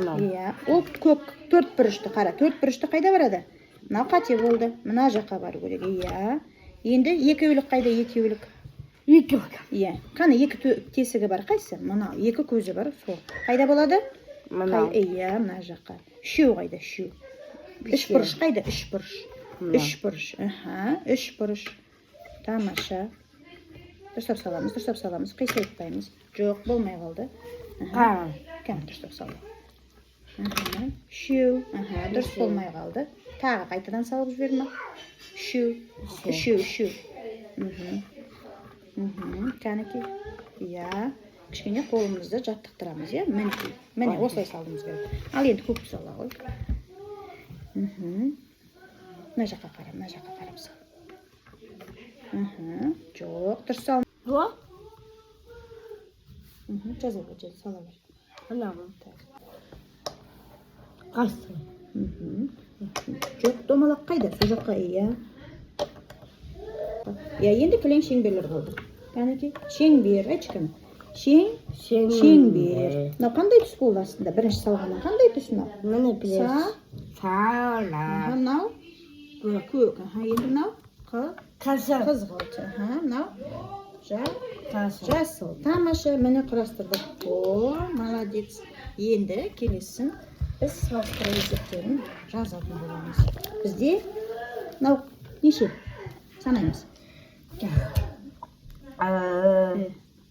Мынау. Иә, ол көк төрт бұрышты қара. Төрт бұрышты қайда барады? Мынау қате болды, мына жаққа бару керек. Иә, енді екеулік қайда, екеулік? Екі. Иә, қане, екі тесігі бар қайсысы? Мынау, екі көзі бар, сол қайда болады? Мынау. Иә, мына жаққа. Үшеу қайда, үшеу? Үш бұрыш қайда, үш бұрыш? Мынау. Үш бұрыш, аха, үш бұрыш. Тамаша, дұрыстап саламыз, дұрыстап саламыз, қисайтпаймыз. Жоқ, болмай қалды. Аха. Қара. Кәне, дұрыстап сал. Аха, үшеу. Аха, дұрыс. Үшеу. Болмай қалды, тағы қайтадан салып жіберме. Үшеу, үшеу, үшеу. Мхм, кәнекей. Иә, кішкене қолымызды жаттықтырамыз. Иә, мінекей, міне, осылай салуымыз керек. Ал енді көкті сала ғой. Мына жаққа қара, мына жаққа қарап сал. Жоқ, дұрыс сал. Бұл. Жаза бер, жаза сала бер. Мынау. Қасы. Жоқ, домалақ қайда? Сол жаққа, иә. Иә, енді кілең шеңберлер қалды. Кәнекей, шеңбер, айтшы, кәне. Шеңбер. Мынау қандай түс болды астында? Бірінші салғаннан қандай түс мынау? Міне, білесіз. Сары. Аха, мынау көк. Аха, енді мынау Қызыл. Қызғылт. Аха, мынау Жасыл. Жасыл. Тамаша, міне, құрастырдық. О, молодец. Енді келесін біз салыстыру есептерін жазатын боламыз. Бізде мынау неше? Санаймыз. Бір.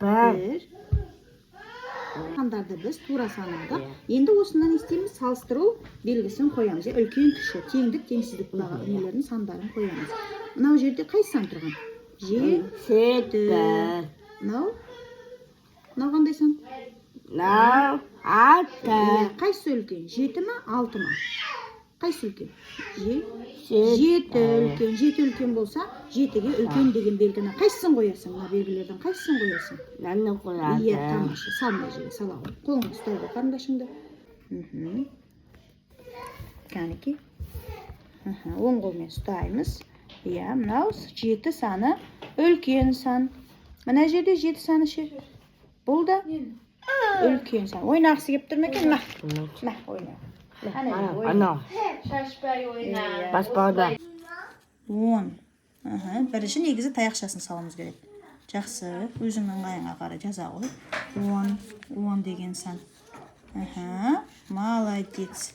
Бір. Сандарды біз тура санадық. Енді осыны не істейміз? Салыстыру белгісін қоямыз. Иә, үлкен, кіші, теңдік, теңсіздік нелердің сандарын қоямыз. Мынау жерде қай сан тұрған? 7. Мынау? Мынау қандай сан? Мынау 6. Иә, қайсысы үлкен? Жеті ма, алты ма? Қайсысы үлкен? 7. Жеті үлкен. Жеті үлкен болса, жетіге үлкен деген белгіні қайсысын қоясың? Мына белгілердің қайсысын қоясың? Мынаны қояды. Иә, тамаша. Сал мына жерге, сала ғой. Қолыңа ұстай ғой қарындашыңды. Кәнекей. Аха, оң қолмен ұстаймыз. Иә, мынау жеті саны үлкен сан. Мына жерде жеті саны ше? Бұл да үлкен сан. Ойнағысы келіп тұр ма екен? Мә, мә, ойна. Ана жерде ойна. Анау. Шашпай ойна. Иә. Баспалда. 10. Аха, бірінші негізі таяқшасын салуымыз керек. Жақсы, өзіңнің ыңғайыңа қарай жаза ғой. 10, 10 деген сан. Аха, молодец.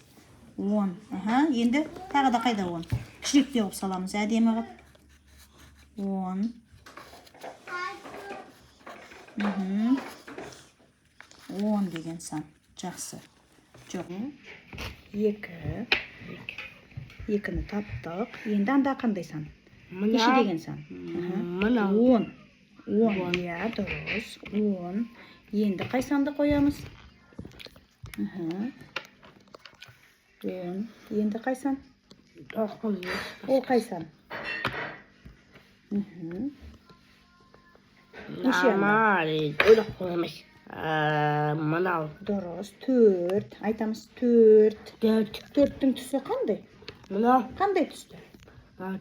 10. Аха, енді тағы да қайда 10? Кішіректеу қылып саламыз, әдемі қылып. 10. 10 деген сан. Жақсы. Жоқ. Екі. Екі. Екіні таптық. Енді анда қандай сан? Неше деген сан? Аха. Мынау. 10. 10. Иә, дұрыс. 10. Енді қай санды қоямыз? Аха. 10. Енді қай сан? 9. Ол қай сан? Неше анда? Емес. Мынау. Дұрыс. Төрт. Айтамыз, төрт. 4. Төрттің түсі қандай? Мынау. Қандай түсті?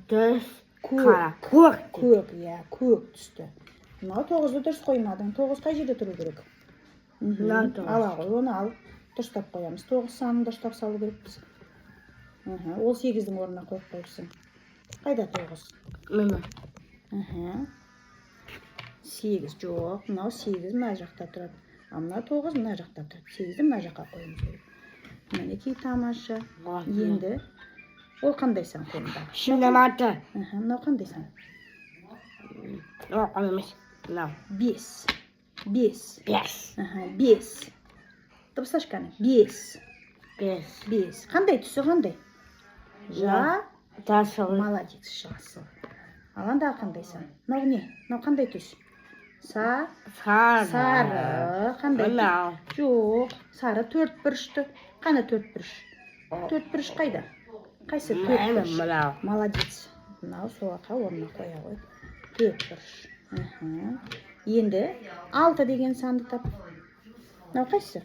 Түс. Көк. Қара. Көк. Көк, иә, көк түсті. Мынау тоғызды дұрыс қоймадың. Тоғыз қай жерде тұру керек? Мына тоғыз. Ала ғой, оны ал. Дұрыстап қоямыз. Тоғыз санын дұрыстап салу керекпіз. Аха, ол сегіздің орнына қойып қойыпсың. Қайда тоғыз? Міне. Аха. Сегіз жоқ, мынау сегіз мына жақта тұрады. А мына тоғыз мына жақта тұрады. Сегізді мына жаққа қоюымыз керек. Мінекей, тамаша. Енді ол қандай сан қолындағы? Şimdi 6. Аха, мынау қандай сан? Жоқ, емес. Мынау. Бес. Бес. 5. Аха, бес. Дыбысташы, кәне. Бес. 5. Бес. Қандай түсі, қандай? Жасыл. Молодец, жасыл. Ал андағы қандай сан? Мынау не? Мынау қандай түс? Сары. Сары. Қандай түс? Мынау. Жоқ, сары төрт бұрышты. Қане төрт бұрыш? Төрт бұрыш қайда? Қайсы төрт Міне, бұрыш? мынау. Молодец. Мынау сол жаққа орнына қоя ғой. Төрт бұрыш. Аха. Енді алты деген санды тап. Мынау қайсысы?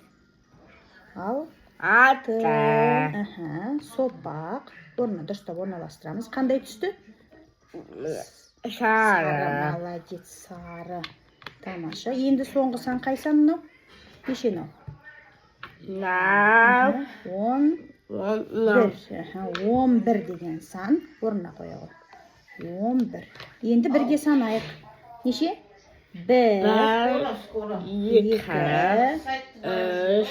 Алты. 6. Аха, сопақ. Орнына дұрыстап орналастырамыз. Қандай түсті? Сары. Молодец, сары. Тамаша. Енді соңғы сан қай сан мынау? Неше мынау? Мынау. Он Он. бір. Мынау. Аха, 11 деген сан орнына қоя ғой. 11. Енді бірге санайық. Неше? Бір, 1, 2, екі, 3,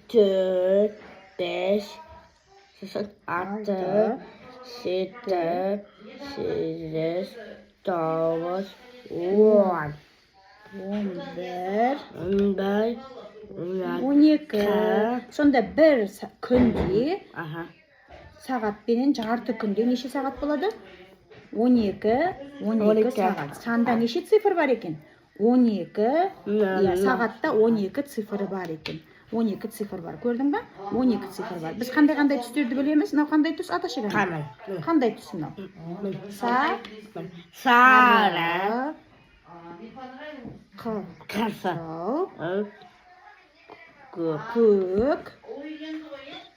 4, 5, 6, алты, 7, 8, 9, 10. 11, 11, 12. 12. Сонда бір күнде Аха. сағатпенен жарты күнде неше сағат болады? 12, 12 12. сағат. Санда неше цифр бар екен? 12, Мына, иә, мына. сағатта 12 цифры бар екен. 12 цифр бар. Көрдің ба? 12 цифр бар. Біз қандай-қандай түстерді білеміз? Мынау қандай түс? Аташы кәне. Қандай? Қандай түс мынау? Са, Сары. қыл, Қызыл. қыл, Көк. көк,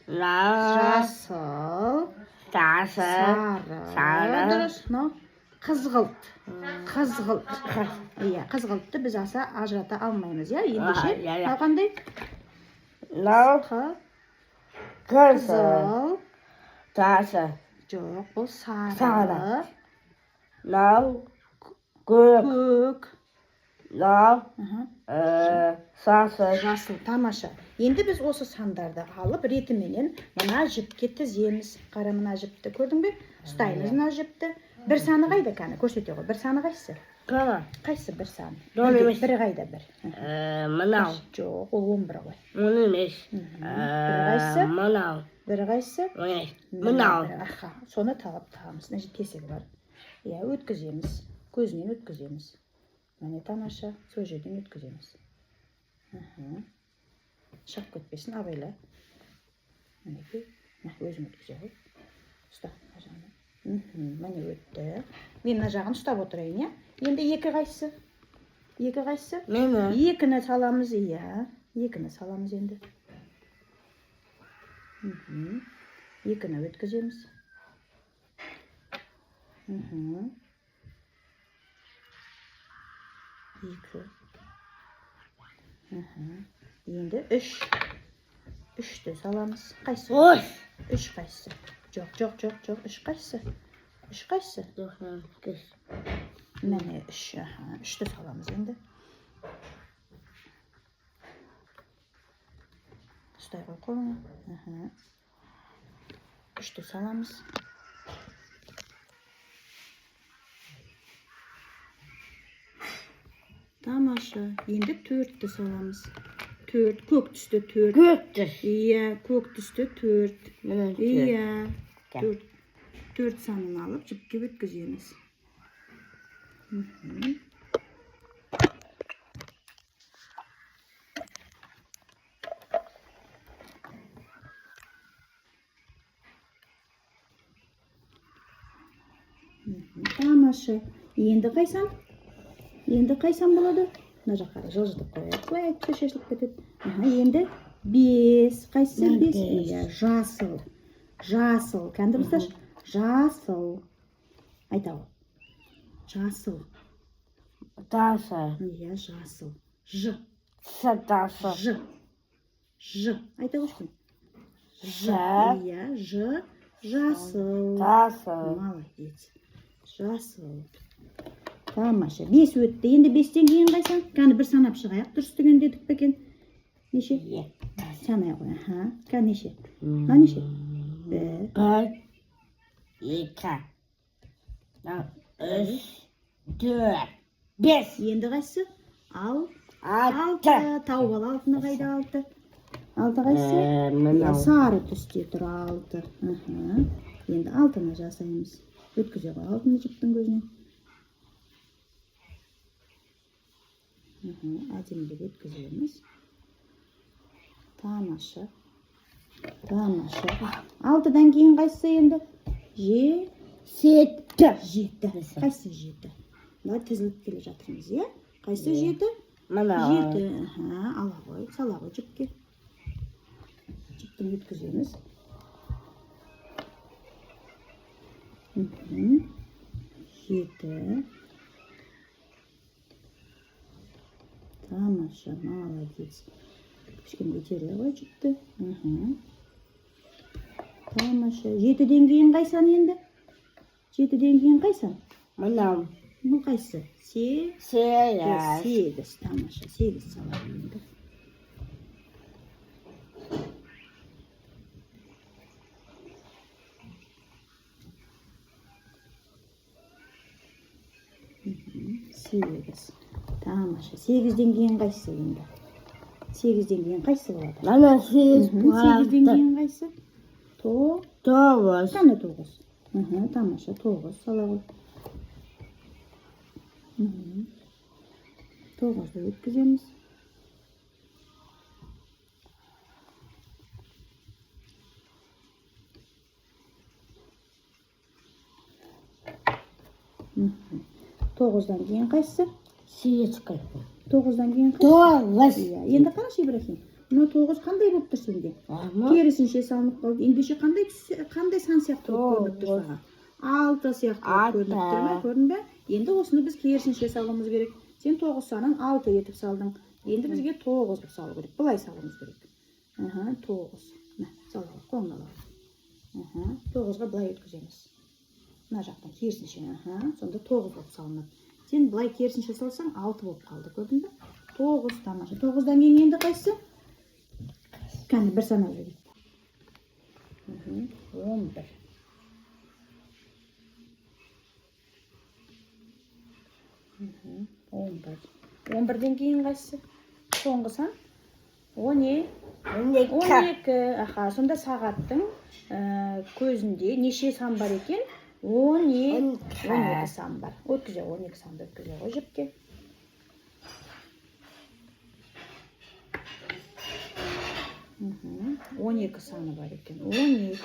Мынау. жасыл, Сасы. сары. Сары. Дұрыс. Мынау қызғылт. Қызғылт. Иә, қызғылтты біз аса ажырата алмаймыз, иә? Ендеше, А, иә, иә. мынау қандай? Мынау. Қы, Қызыл. қызыл. Сасы. Жоқ, бұл сары. Сары. Мынау. Көк. Көк. Мынау. Аха. Сасы. Жасыл, тамаша. Енді біз осы сандарды алып ретіменен мына жіпке тіземіз. Қара, мына жіпті көрдің бе? Ұстаймыз мына жіпті. Бір саны қайда, кәні? Көрсете ғой. Бір саны қайсысы? Қара. Қайсысы бір сан? Он Бір, емес. бір қайда бір? Мынау. Жоқ, ол 11 ғой. Он емес. Бір қайсысы? Мынау. Бір қайсысы? Он емес. Міне Мынау. бір. Аха, соны талап тағамыз. Мына жерде тесігі бар. Иә, өткіземіз. Көзінен өткіземіз. Міне, тамаша, сол жерден өткіземіз. Аха. Шығып кетпесін, абайла. Мінекей, мына өзің өткізе ғой. Ұста, мына жағынан. Міне өтті. Мен мына жағын ұстап отырайын, иә? Енді екі қайсысы? Екі қайсысы? Мені. Екіні саламыз, иә. Екіні саламыз енді. Екіні өткіземіз. Екі. Енді үш. Үшті саламыз. Қайсысы? Ой. Үш қайсысы? Жоқ, жоқ, жоқ, жоқ. Үш қайсысы? Үш қайсысы? Тоқсан. Міне үш. Аха, үшті саламыз енді. Ұстай ғой қолыңа. Аха. Үшті саламыз. Тамаша. Енді төртті саламыз. Төрт. Көк түсті төрт. Көк түс. Иә, көк түсті төрт. Міне төрт. Иә. Кә. Төрт. Төрт санын алып жіпке өткіземіз. Тамаша. Енді қай сан? Енді қай сан болады? Мына жаққа қарай жылжытып қояйық. Былай әйтпесе шешіліп кетеді. Аха, енді бес. Қайсысы Мына бес? бес. Иә, жасыл. Жасыл. Кәні дыбысташы. Жасыл. Айта ғой. Жасыл. Тасы. Иә, жасыл. Ж. Тасы. Ж. Ж. Айта қойшы. Ж. Иә, Ж. Жасыл. Тасы. Молодец. Жасыл. Тамаша. Бес өтті. Енді бестен кейін қай сан? Кәні бір санап шығайық. Дұрыс түгендедік пе екен? Неше? Екі. Санай ғой. Аха. Кәні неше? Мына неше? Бір. 1, 2, 3, 4, 5, Енді қайсысы? Ал. 6. Алты. Тауып ал алтыны, қайда алты? Алты қайсысы? Иә, Мынау. сары түсте тұр алты. Аха. Енді алтыны жасаймыз. Өткізе ғой алтыны жіптің көзінен. Аха, әдемілеп өткіземіз. Тамаша. Тамаша. Алтыдан кейін қайсысы енді? Же, 7. жеті. Қайсысы жеті? Мына тізіліп келе жатырмыз, иә? Қайсысы жеті? Мынау. Жеті. Аха, ала ғой, сала ғой жіпке. Жіптен өткіземіз. 7. Тамаша, молодец. Кішкене итере ғой жіпті. Тамаша. Жетіден кейін қай сан енді? Жетіден кейін қай сан? Мынау. Бұл қайсысы? Сегіз. 8. Тамаша. 8 салайық енді. 8. Тамаша. 8-ден кейін қайсысы енді? 8-ден кейін қайсысы болады? Мына 8 8-ден болады. кейін қайсысы? 9. Қане 9? Тамаша, 9 сала ғой. 9-ды өткіземіз. 9-дан кейін қайсысы? 8. 9-дан кейін қайсысы? 9. Иә, енді қарашы, Ибрахим. Мына 9 қандай болып тұр сенде? Керісінше салынып қалды. Ендеше қандай түс, қандай сан сияқты болып көрініп тұр 9. саған? 6 сияқты болып көрініп тұр ма? 6. Көрдің бе? Енді осыны біз керісінше салуымыз керек. Сен 9 санын 6 етіп салдың. Енді бізге 9 қылып салу керек. Былай салуымыз керек. 9. Мә, сала ғой, қолыңа ала ғой. 9-ға былай өткіземіз. Мына жақтан керісінше. Сонда 9 болып салынады. Сен былай керісінше салсаң 6 болып қалды, көрдің бе? 9, тамаша. 9-дан кейін енді қайсысы? Кәне, бір санап жіберейік. 11. 11. 11-ден кейін қайсысы? Соңғы сан? 12. 12. 12. Аха, сонда сағаттың көзінде неше сан бар екен? 12. 12 сан бар. Өткізе, 12 санды өткізе ғой жіпке. 12 саны бар екен. 12.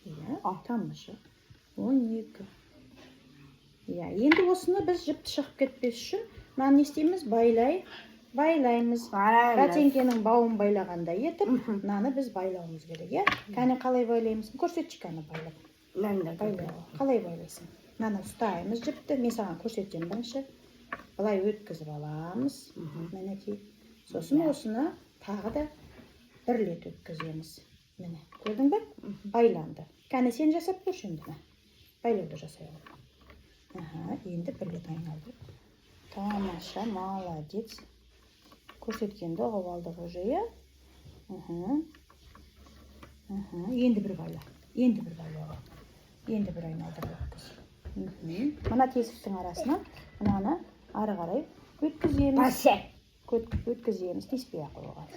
Иә, тамаша. 12. Иә, енді осыны біз жіпті шығып кетпес үшін мынаны не істейміз? Байлаймыз. Бәтеңкенің бауын байлағандай етіп, мынаны біз байлауымыз керек, иә? Кәне, қалай байлаймыз? Көрсетші, кәне, байлап. Байлай. Қалай байлайсың? Мынаны ұстаймыз жіпті. Мен саған көрсетемін бірінші. Былай өткізіп аламыз. Мінекей. Сосын осыны тағы да бір рет өткіземіз. Міне, көрдің бе? Байланды. Кәне, сен жасап көрші енді. Міне. Байлауды жасай ғой. Аха, енді бір рет айналдырып. Тамаша, молодец. Көрсеткенді ұғып алдық уже, иә? Енді бір байла. Енді бір байла. Енді бір айналдырып өткіз. Мына тесіктің арасынан мынаны ары қарай өткіземіз. Өткіземіз. Тиіспей ақ қой оған.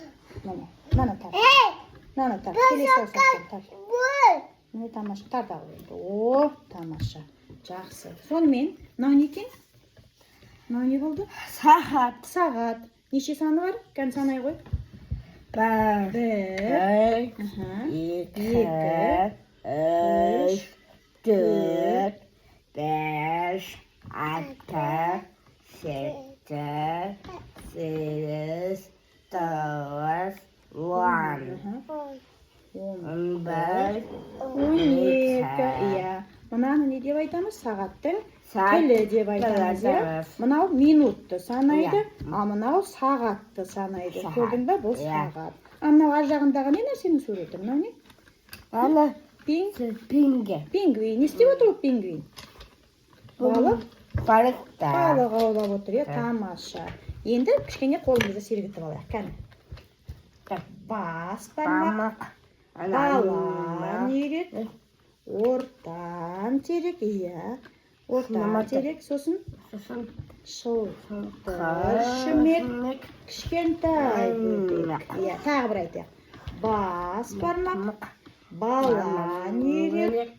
Міне, мынаны тарт. Мынаны тарт. Келесі саусақтан тарт. Міне, тамаша, тарта ғой енді. О, тамаша. Жақсы. Сонымен, мынау не екен? Мынау не болды? Сағат. Сағат. Неше саны бар? Кәне, санай ғой. 1. 1. 2. 2. 3. 4. 5. 6. 7. 8. 9. 10. 11. 12. Иә. Мынаны не деп айтамыз? Сағаттың тілі деп айтамыз, иә? Мынау минутты санайды, а мынау сағатты санайды. Көрдің бе? Бұл сағат. А мынау ар жағындағы не нәрсенің суреті? Мынау не? Ана Пингвин. Пингвин. Не істеп отыр ол пингвин? Балық? Балықта. Балық аулап отыр, иә, тамаша. Енді кішкене қолымызды сергітіп алайық. Кәне. Бас бармақ, балан үйрек, ортан терек, иә. Ортан терек, сосын шылдыр шүмек, кішкентай бөбек. Иә, тағы бір айтайық. Бас бармақ, балан үйрек,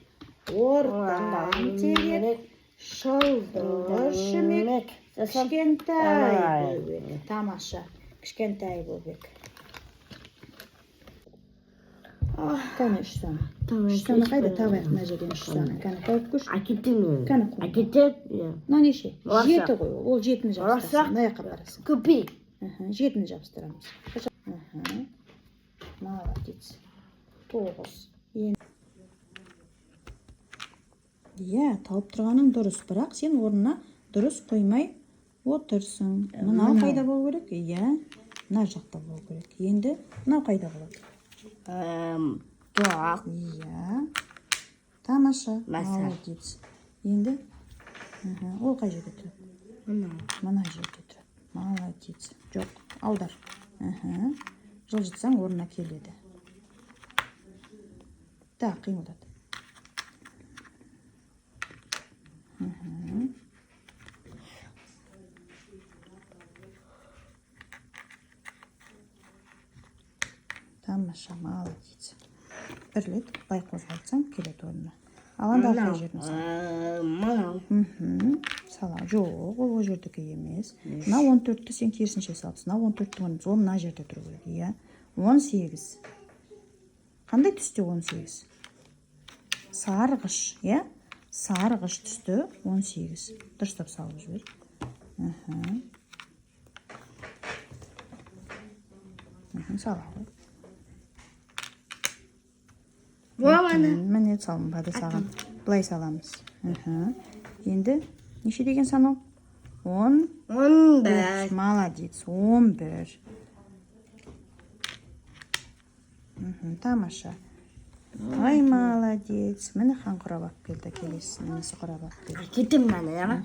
ортан терек, шылдыр шүмек, кішкентай бөбек. Тамаша, кішкентай бөбек. Кәне, 3 саны. 3 саны қайда? Табайық мына жерден 3 саны. Кәне, тауып көрші. Әкетем. Кәне, қой. Әкетем. Мынау неше? Орасан. 7 ғой ол. Ол 7-ні жабыстырасың. Мына жаққа барасың. Көпей. 7-ні жабыстырамыз. Молодец. 9. Иә, тауып тұрғаның дұрыс, бірақ сен орнына дұрыс қоймай Отырсың. Мынау қайда болу керек? Иә, мына жақта болу керек. Енді мынау қайда болады? Жоқ. Иә. Тамаша. Маса. Молодец. Енді ол қай жерде тұрады? Мынау. Мына жерде тұрады. Молодец. Жоқ, аудар. Жылжытсаң орнына келеді. Так, қимылдат. Тамаша, молодец. Бір рет былай қозғалтсаң, келеді орнына. Ал анда қай жерін сал? Мынау. Сала. Жоқ, ол ол жердікі емес. Мына 14-ті сен керісінше салыпсың. Мына 14-тің орнына, ол мына жерде тұру керек. Иә. 18. Қандай түсте 18? Сарғыш, иә? Сарғыш түсті 18. Дұрыстап салып жібер. Сала ғой. Маманы. Міне, салынбады саған. Былай саламыз. Енді неше деген сан ол? 10. 11. Молодец. 11. Тамаша. Ай, молодец. Міне, хан құрап алып келді. Келесісін інісі құрап алып келді. Кетім мынаны, иә ма?